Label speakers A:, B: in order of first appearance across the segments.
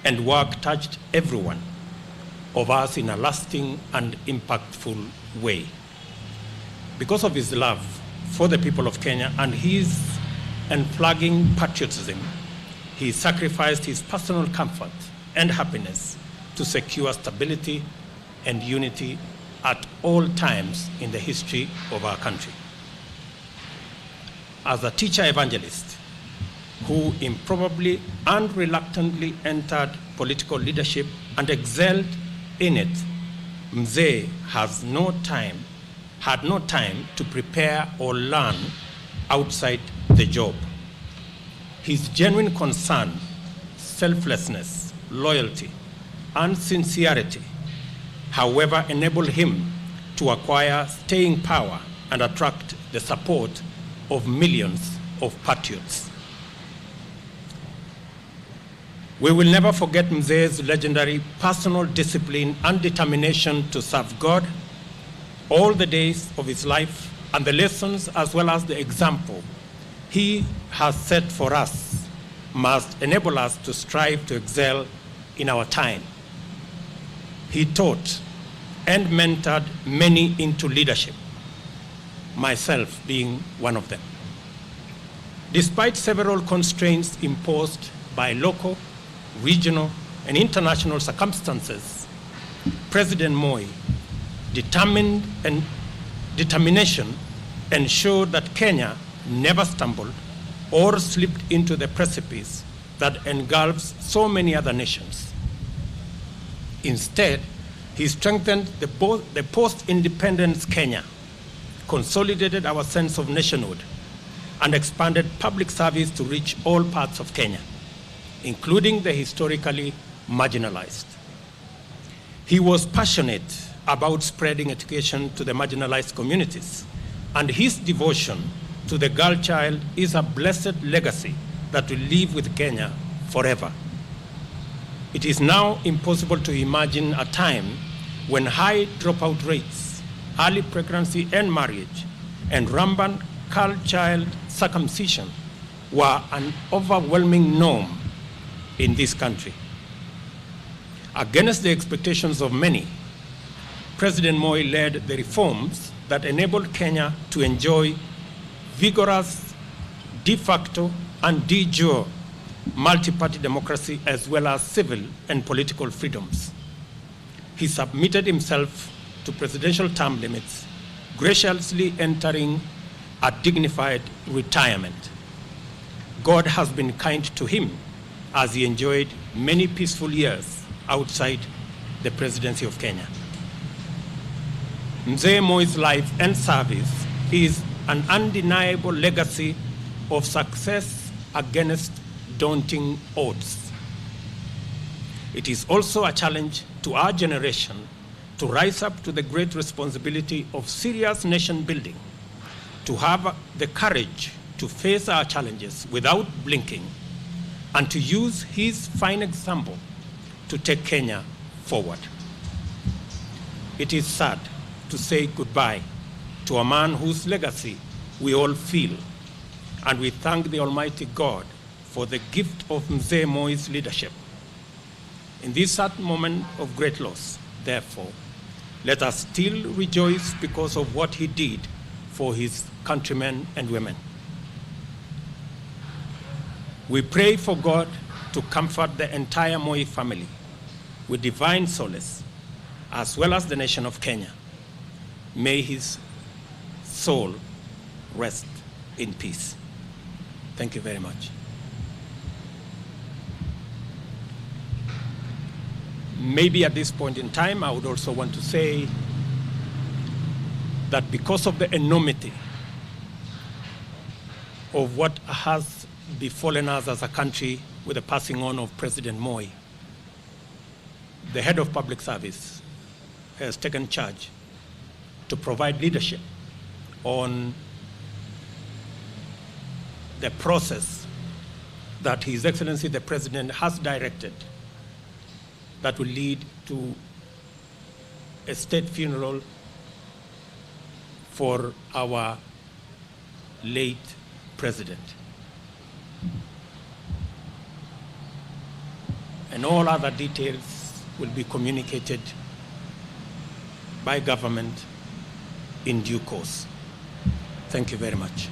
A: and work touched everyone of us in a lasting and impactful way. Because of his love for the people of Kenya and his unflagging patriotism, he sacrificed his personal comfort and happiness to secure stability and unity at all times in the history of our country. As a teacher evangelist who improbably and reluctantly entered political leadership and excelled in it, Mzee had no time to prepare or learn outside the job. His genuine concern, selflessness, loyalty, and sincerity, however, enabled him to acquire staying power and attract the support of millions of patriots. We will never forget Mzee's legendary personal discipline and determination to serve God all the days of his life, and the lessons as well as the example he has set for us must enable us to strive to excel in our time. He taught and mentored many into leadership, myself being one of them. Despite several constraints imposed by local, regional, and international circumstances, President Moi determined and determination ensured that Kenya never stumbled or slipped into the precipice that engulfs so many other nations. Instead, he strengthened the post-independence Kenya, consolidated our sense of nationhood, and expanded public service to reach all parts of Kenya, including the historically marginalized. He was passionate about spreading education to the marginalized communities, and his devotion to the girl child is a blessed legacy that will live with Kenya forever. It is now impossible to imagine a time when high dropout rates, early pregnancy and marriage, and rampant girl child circumcision were an overwhelming norm in this country. Against the expectations of many, President Moi led the reforms that enabled Kenya to enjoy vigorous de facto and de jure multi-party democracy as well as civil and political freedoms. He submitted himself to presidential term limits, graciously entering a dignified retirement. God has been kind to him as he enjoyed many peaceful years outside the presidency of Kenya. Mzee Moi's life and service is an undeniable legacy of success against daunting odds. It is also a challenge to our generation to rise up to the great responsibility of serious nation building, to have the courage to face our challenges without blinking, and to use his fine example to take Kenya forward. It is sad to say goodbye to a man whose legacy we all feel, and we thank the Almighty God for the gift of Mzee Moi's leadership. In this sad moment of great loss, therefore, let us still rejoice because of what he did for his countrymen and women. We pray for God to comfort the entire Moi family with divine solace, as well as the nation of Kenya. May his soul rest in peace. Thank you very much. Maybe at this point in time, I would also want to say that because of the enormity of what has befallen us as a country with the passing on of President Moi, the head of public service has taken charge to provide leadership on the process that His Excellency the President has directed that will lead to a state funeral for our late president. And all other details will be communicated by government in due course. Thank you very much.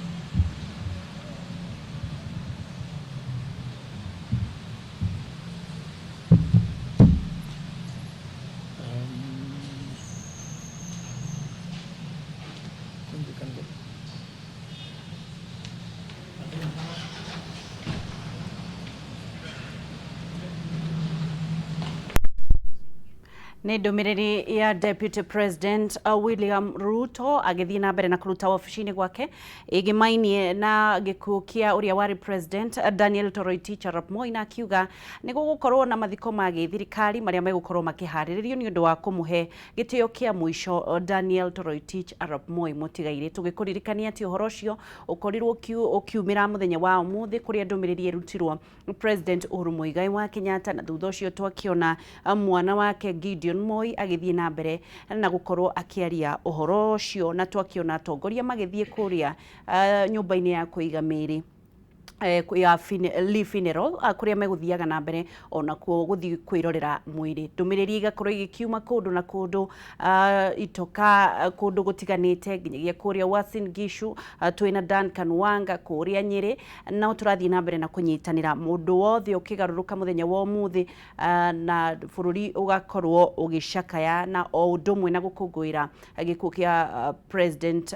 B: Nĩ ndũmĩrĩri ya Deputy President William Ruto agĩthiĩ na mbere na kũruta wabici-inĩ gwake ĩgĩmainie na gĩkuũ kĩa ũrĩa warĩ President Daniel Toroitich arap Moi, na akiuga nĩ gũgũkorwo na mathiko ma gĩthirikari marĩa megũkorwo makĩharĩrĩrio nĩ ũndũ wa kũmũhe gĩtĩo kĩa mũico Daniel Toroitich arap Moi mũtigairĩ. Tũgĩkũririkania atĩ ũhoro ũcio ũkorirwo ũkiumĩra mũthenya wa ũmũthĩ kũrĩa ndũmĩrĩri ĩrutirwo President Uhuru Muigai wa Kenyatta, na thutha ũcio twakĩona mwana wake Gideon Moi agĩthiĩ na mbere na gũkorwo akĩaria ũhoro ũcio, na twakĩona atongoria magĩthiĩ kũrĩa nyũmba-inĩ ya kũiga mĩĩrĩ ya Lee Funeral, kũrĩa megũthiaga na mbere onakuo gũthiĩ kwĩrorera mwĩrĩ. Ndũmĩrĩri igakorwo igĩkiuma kũndũ na kũndũ, itoka kũndũ gũtiganĩte, nginyagia kũrĩa Uasin Gishu, twĩna Duncan Wanga kũrĩa Nyĩrĩ. No tũrathiĩ na mbere na kũnyitanĩra mũndũ wothe ũkĩgarũrũka mũthenya wa ũmũthĩ, na bũrũri ũgakorwo ũgĩcakaya na o ũndũ ũmwe na gũkũngũĩra gĩkuũ kĩa President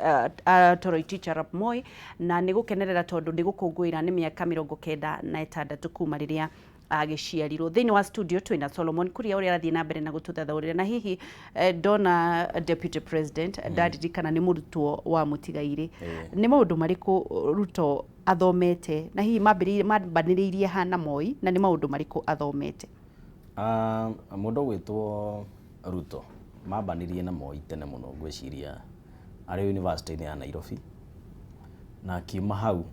B: Toroitich arap Moi, na nĩ gũkenerera tondũ nĩ gũkũngũĩra nĩ mĩaka 96 kuma rĩrĩa agĩciarirwo. Thĩinĩ wa studio twĩna Solomon Kuria ũrĩa arathiĩ na mbere na gũtũthathaũrĩra, na hihi ndona Deputy President ndaririkana nĩ mũrutwo wa mũtigairĩ. Nĩ maũndũ marĩkũ Ruto athomete, na hihi mambanĩrĩirie hana Moi, na nĩ maũndũ marĩkũ athomete?
C: Mũndũ ũgwĩtwo Ruto mambanirie na Moi tene mũno, ngwĩciria arĩ university-inĩ ya Nairobi, na akiuma hau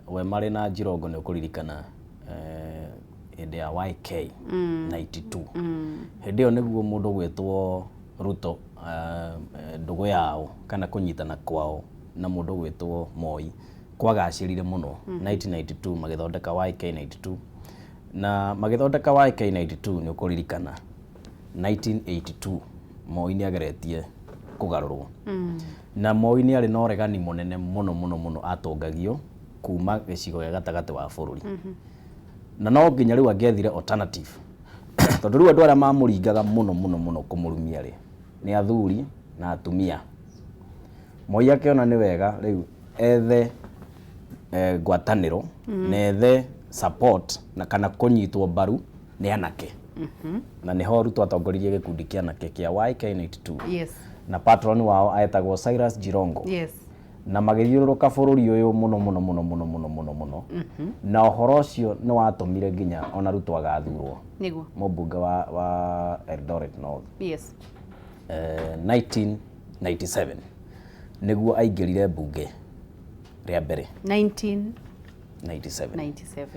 C: we marĩ na Jirongo. Nĩ ũkũririkana hĩndĩ ya YK 92, hĩndĩ ĩyo nĩguo mũndũ ũgwĩtwo Ruto ndũgũ yao kana kũnyitana kwao na mũndũ ũgwĩtwo Moi kwagacĩrire mũno. 1992 magĩthondeka YK 92, na magĩthondeka YK 92, nĩ ũkũririkana 1982 Moi nĩ ageretie kũgarũrwo, na Moi nĩ arĩ na ũregani mũnene mũno mũno mũno atongagio kuma gĩcigo gĩa gatagatĩ wa bũrũri, na no nginya rĩu angĩethire alternative, tondũ rĩu andũ arĩa mamũringaga mũno mũno mũno kũmũrumia rĩ nĩ athuri na atumia. Moi akĩona nĩ wega rĩu ethe ngwatanĩro na ethe support na kana kũnyitwo mbaru nĩ anake, na nĩho Ruto atongoririe gĩkundi kĩa anake kĩa YK92, na patron wao etagwo Cyrus Jirongo, na magĩthiũrũrũka bũrũri ũyũ mũno mũno mũno mũno mũno mũno mũno, na ũhoro ũcio nĩ watũmire nginya ona Ruto agathurwo mũmbunge wa Eldoret North. 1997 nĩguo aingĩrire mbunge rĩa mbere.
B: 1997.
C: 97,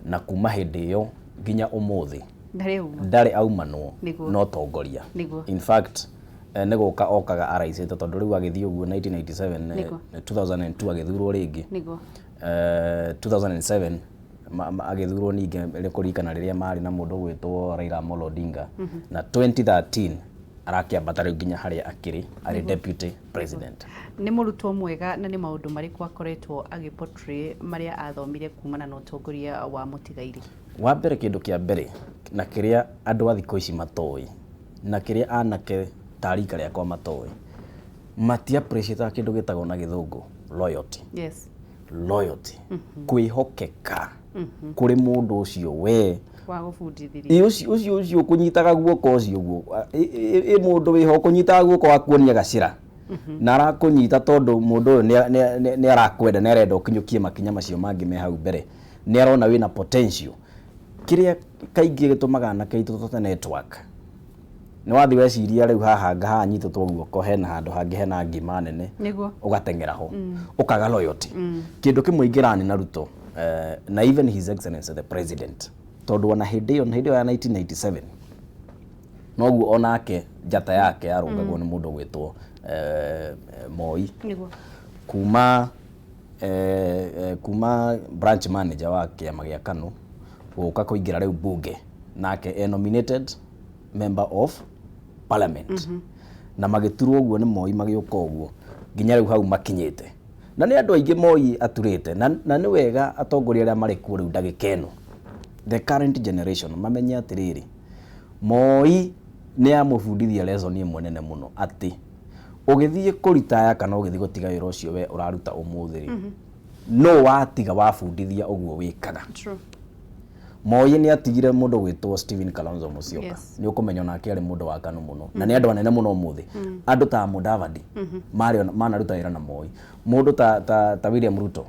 C: na kuma hĩndĩ ĩyo nginya ũmũthĩ
B: ndarĩ uma.
C: Ndarĩ aumanwo no tongoria. In fact, nĩ gũka okaga araicĩte, tondũ rĩu agĩthiĩ ũguo 1997, 2002 agĩthurwo rĩngĩ. 2007 agĩthurwo ningĩ rĩ kũririkana rĩrĩa marĩ na mũndũ ũgwĩtwo Raila Amolo Odinga, na 2013 arakĩambata rĩu nginya harĩa akĩrĩ arĩ deputy president.
B: Nĩ mũrutwo mwega. Na nĩ maũndũ marĩkũ akoretwo agĩportray marĩa athomire kumana na ũtongoria wa mũtigairĩ?
C: Wa mbere, kĩndũ kĩa mbere na kĩrĩa andũ a thikũ ici matoĩ na kĩrĩa anake ta rika rĩakwa matoĩ, mati appreciate kĩndũ gĩtagwo na gĩthũngũ loyalty. Loyalty, kwĩhokeka kũrĩ mũndũ ũcio we
B: wa gũbundithirie.
C: Ĩ, ũcio ũkũnyitaga guoko ũcio guo ĩ mũndũ wĩho ũkũnyitaga guoko wakuonia gacĩra, na arakũnyita tondũ mũndũ ũyũ nĩ arakwenda, nĩ arenda ũkinyũkie makinya macio mangĩ me hau mbere, nĩ arona wĩna potential. Kĩrĩa kaingĩ gĩtũmaga anake aitũ tũte network, nĩ wathiĩ weciria rĩu haha ngahaha nyitĩtwo guoko, hena handũ hangĩ hena ngima nene, ũgateng'era ho ũkaga loyalty. Kĩndũ kĩmwe ingĩrani na Ruto, na even His Excellency the President, tondũ ona hĩndĩ ĩyo ya 1997 noguo onake njata yake yarũngagwo nĩ mũndũ ũgwĩtwo Moi, kuma kuma branch manager wa kĩama gĩa KANU gũka kũingĩra rĩu bunge. Nake e nominated member of parliament. Na magĩturwo ũguo nĩ Moi, magĩũka ũguo nginya rĩu hau makinyĩte. Na nĩ andũ aingĩ Moi aturĩte, na nĩ wega atongoria arĩa marĩ kuo rĩu ndagĩka ĩno, the current generation, mamenye atĩrĩrĩ, Moi nĩ amũbundithia lesson ĩmwe nene mũno, atĩ ũgĩthiĩ kũritaya kana ũgĩthiĩ gũtiga wĩra ũcio we ũraruta ũmũthĩ rĩ, no watiga wabundithia ũguo wĩkaga. Moi nĩ atigire mũndũ gwĩtwo Stephen Kalonzo Musyoka. Nĩ ũkũmenya onake arĩ mũndũ wa KANU mũno, na nĩ andũ anene mũno ũmũthĩ. Andũ ta Mudavadi marĩ manaruta wĩra na Moi, mũndũ ta William Ruto,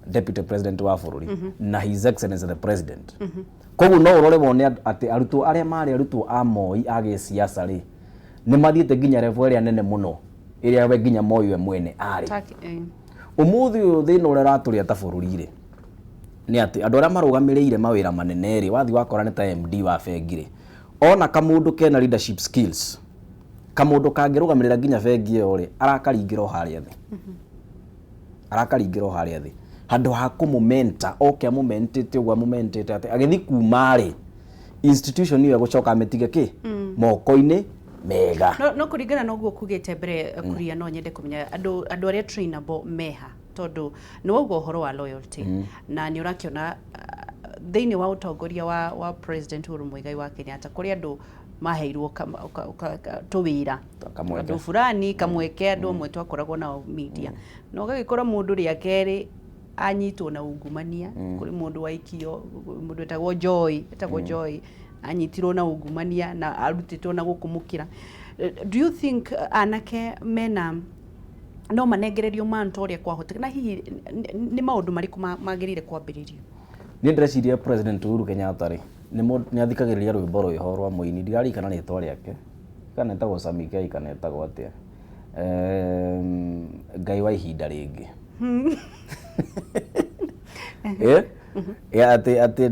C: deputy president wa bũrũri, na His Excellency the President. Koguo no ũrore wone atĩ arutwo arĩa marĩ arutwo a Moi a gĩsiasa rĩ, nĩ mathiĩte nginya level ĩrĩa nene mũno ĩrĩa we nginya Moi we mwene arĩ. Ũmũthĩ ũyũ thĩna ũrĩa ũratũrĩa ta bũrũri rĩ, nĩ atĩ andũ arĩa marũgamĩrĩire mawĩra manene rĩ, wathiĩ wakora nĩ ta MD wa bengi rĩ, ona kamũndũ kena leadership skills, kamũndũ kangĩrũgamĩrĩra nginya bengi ĩyo rĩ, arakaringĩra o harĩa thĩ, arakaringĩra o harĩa thĩ, handũ ha kũmũmenta oke amũmentĩte ũguo amũmentĩte atĩ agĩthiĩ kuma rĩ, institution ĩyo egũcoka amĩtige kĩ moko-inĩ mega.
B: No kũringana na ũguo kugĩte mbere, Kuria, no nyende kũmenya andũ arĩa trainable meha, tondũ nĩ wauga ũhoro wa loyalty na nĩ ũrakĩona thĩinĩ wa ũtongoria wa President Uhuru Muigai wa Kenyatta kũrĩ andũ maheirwo tũwĩra.
C: Kamweke.
B: Andũ fulani kamweke, andũ amwe twakoragwo nao media, na ũgagĩkora mũndũ rĩa kerĩ anyitwo na ungumania. Kũrĩ mũndũ waikio, mũndũ etagwo Joy anyitirwo na ungumania na arutĩtwo na gũkũ mũkĩra. Do you think anake mena no manengererio manto ũrĩa kwahoteka, na hihi nĩ maũndũ marĩkũ magĩrĩire kwambĩrĩrio?
C: Niĩ ndĩreciria President Uhuru Kenyatta rĩ, nĩ athikagĩrĩria rwĩmbo rwĩho rwa mũini, ndirarikana rĩtwa rĩake, kana etagwo Sami K kana etagwo atĩa, Ngai wa ihinda rĩngĩ. Atĩ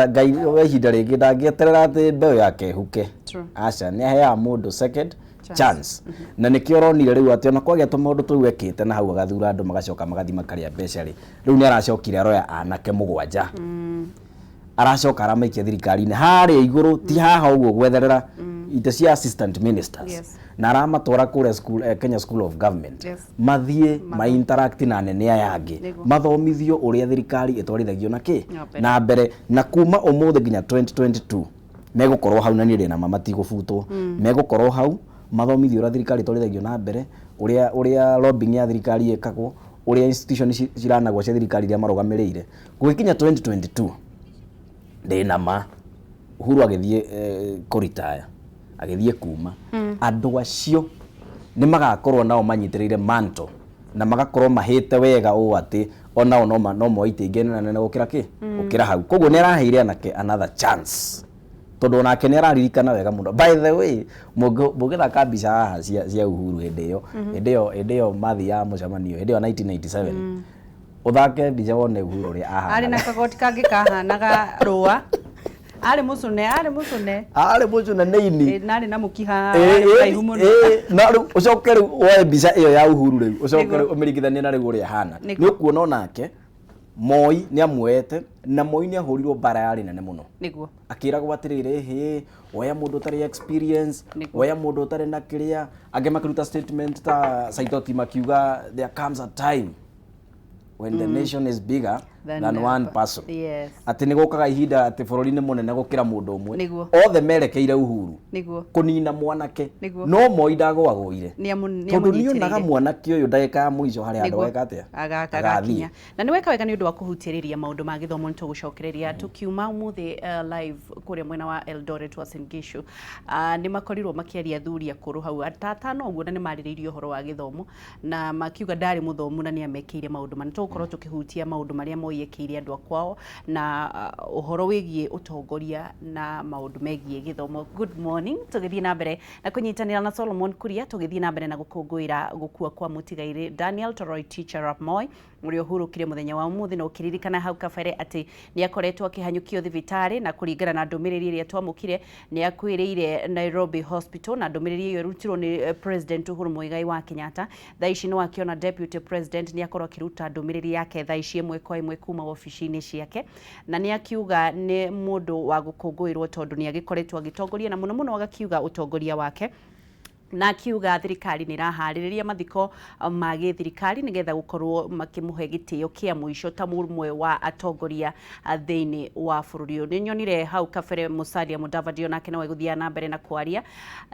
C: Ngai wa ihinda rĩngĩ ndangĩeterera atĩ mbeũ yake ĩhuke. Aca, nĩ aheaga mũndũ second chance, na nĩkĩo ũronire rĩu atĩ ona kwagĩa tũmaũndũ tũu ekĩte na hau, agathura andũ magacoka magathiĩ makarĩa mbeca rĩ, rĩu nĩ aracokire aroya anake 7, aracoka aramaikia thirikari-inĩ harĩa igũrũ, ti haha ũguo gwetherera itĩ cia assistant ministers, na aramatwara kũrĩa school, Kenya School of Government, mathiĩ ma interact na anene aya angĩ, mathomithio ũrĩa thirikari ĩtwarithagio na kĩ
B: Na mbere.
C: Na mbere. Na kuma ũmũthĩ nginya 2022 megũkorwo hau, na niĩ ndĩ na ma matigũbutwo. Megũkorwo hau mathomithio ũrĩa thirikari ĩtwarithagio na mbere, ũrĩa lobbying ya thirikari ĩkagwo, ũrĩa institution ciranagwo cia thirikari iria marũgamĩrĩire. Gũgĩkinya 2022, ndĩ na ma Uhuru agĩthiĩ kũritaya, agĩthiĩ kuma, andũ acio nĩ magakorwo nao manyitĩrĩire manto na magakorwo mahĩte wega ũũ atĩ onao no moe itĩ ingĩ nene nene gũkĩra kĩ gũkĩra hau. Koguo nĩ araheire anake another chance, tondũ onake nĩ araririkana wega mũno. By the way, mũngĩthaka mbica haha cia Uhuru hĩndĩ ĩyo mathiaga mũcemanio hĩndĩ ĩyo 1997, ũthake mbica wone Uhuru ũrĩa
B: Arĩ na
C: ahanaga.
B: Kagoti kangĩ kahanaga rũa, arĩ mũcũne.
C: Arĩ mũcũne nĩ ini.
B: Na arĩ na mũkiha warĩ mũraihu mũno.
C: Na rĩu ũcoke rĩu woe mbica ĩyo ya Uhuru rĩu, ũcoke rĩu ũmĩringithanie na rĩu ũrĩa ahana, nĩ ũkuona onake Moi nĩ amuoete, na Moi nĩ ahũrirwo mbara yarĩ nene mũno, akĩragwo atĩrĩrĩ, hĩ, oya mũndũ ũtarĩ experience, oya mũndũ ũtarĩ na kĩrĩa. Angĩ makĩruta statement ta Saitoti makiuga, "There comes a time when the nation is bigger than one person." Atĩ nĩ gũkaga ihinda atĩ bũrũri nĩ mũnene gũkĩra mũndũ ũmwe. Othe merekeire Uhuru kũnina mwanake. No Moi ndagũagũire, tondũ nĩonaga
B: Nĩamũnyitĩrĩire.
C: mwanake ũyũ ndagĩka ya mũico harĩa handũ geka atĩa. Agathiĩ.
B: Agakinya na nĩ weka wega nĩ ũndũ wa kũhutĩrĩria maũndũ ma gĩthomo. Nĩ tũgũcokereria tũkiuma ũmũthĩ live kũrĩa mwena wa Eldoret, Uasin Gishu. Nĩ makorirwo makĩaria athuri akũrũ hau atano ũguo, na nĩ marĩrĩirie ũhoro wa gĩthomo na makiuga ndarĩ mũthomu na nĩ amekĩire maũndũ mana. Tũgũkorwo tũkĩhutia maũndũ marĩa Moi ekĩire andũ a kwao na ũhoro wĩgiĩ ũtongoria na maũndũ megiĩ gĩthomo. Good morning. Tũgĩthiĩ na mbere na kũnyitanĩra na Solomon Kuria, tũgĩthiĩ na mbere na gũkũngũĩra gũkua kwa mũtigairĩ Daniel Toroitich arap Moi. Ũrĩa ũhurũkire mũthenya wa ũmũthĩ, na ũkĩririkana hau kabere atĩ nĩ akoretwo akĩhanyũkio thibitarĩ, na kũringana na ndũmĩrĩri ĩrĩa twamũkire nĩ akuĩrĩire Nairobi Hospital, na ndũmĩrĩri ĩyo ĩrutirwo nĩ President Uhuru Muigai wa Kenyatta. Thaa ici nĩ wakĩona Deputy President nĩ akorwo akĩruta ndũmĩrĩri yake thaa ici ĩmwe kwa ĩmwe kuma wabici-inĩ ciake, na nĩ akiuga nĩ mũndũ wa gũkũngũĩrwo tondũ nĩ agĩkoretwo agĩtongoria, na mũno mũno agakiuga ũtongoria wake, na akiuga thirikari nĩ ĩraharĩrĩria mathiko ma gĩthirikari nĩgetha gũkorwo makĩmũhe gĩtĩo kĩa mũico ta mũmwe wa atongoria thĩinĩ wa bũrũri ũyũ. Nĩ nyonire hau kabere Musalia Mudavadi onake no egũthiaga na mbere na kwaria,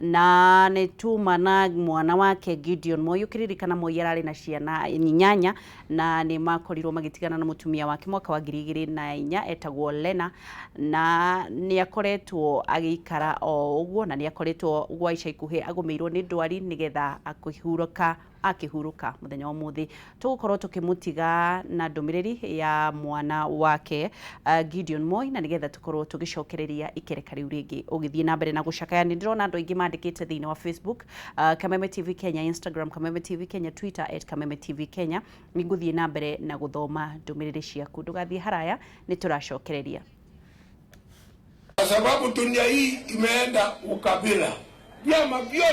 B: na nĩ tuma na mwana wake Gideon Moi. Ũkĩririkana Moi ararĩ na ciana 8, na nĩ makorirwo magĩtigana na mũtumia wake mwaka wa 2004 etagwo Lena, na nĩ akoretwo agĩikara o ũguo, na nĩ akoretwo gwa ica ikuhĩ agũmĩirwo nĩ ndwari nĩgetha akĩhurũka akĩhurũka mũthenya wa ũmũthĩ. Tũgũkorwo tũkĩmũtiga na ndũmĩrĩri ya mwana wake Gideon Moi, na nĩgetha tũkorwo tũgĩcokereria ikereka rĩu rĩngĩ ũgĩthiĩ na mbere na gũcakaya. Nĩ ndĩrona andũ aingĩ mandĩkĩte thĩinĩ wa Facebook, Kameme TV Kenya, Instagram Kameme TV Kenya, Twitter @KamemeTVKenya. Nĩ ngũthiĩ na mbere na gũthoma ndũmĩrĩri ciaku, ndũgathiĩ haraya, nĩ tũracokereria.
D: Kwa sababu dunia hii imeenda ukabila, vyama vyote.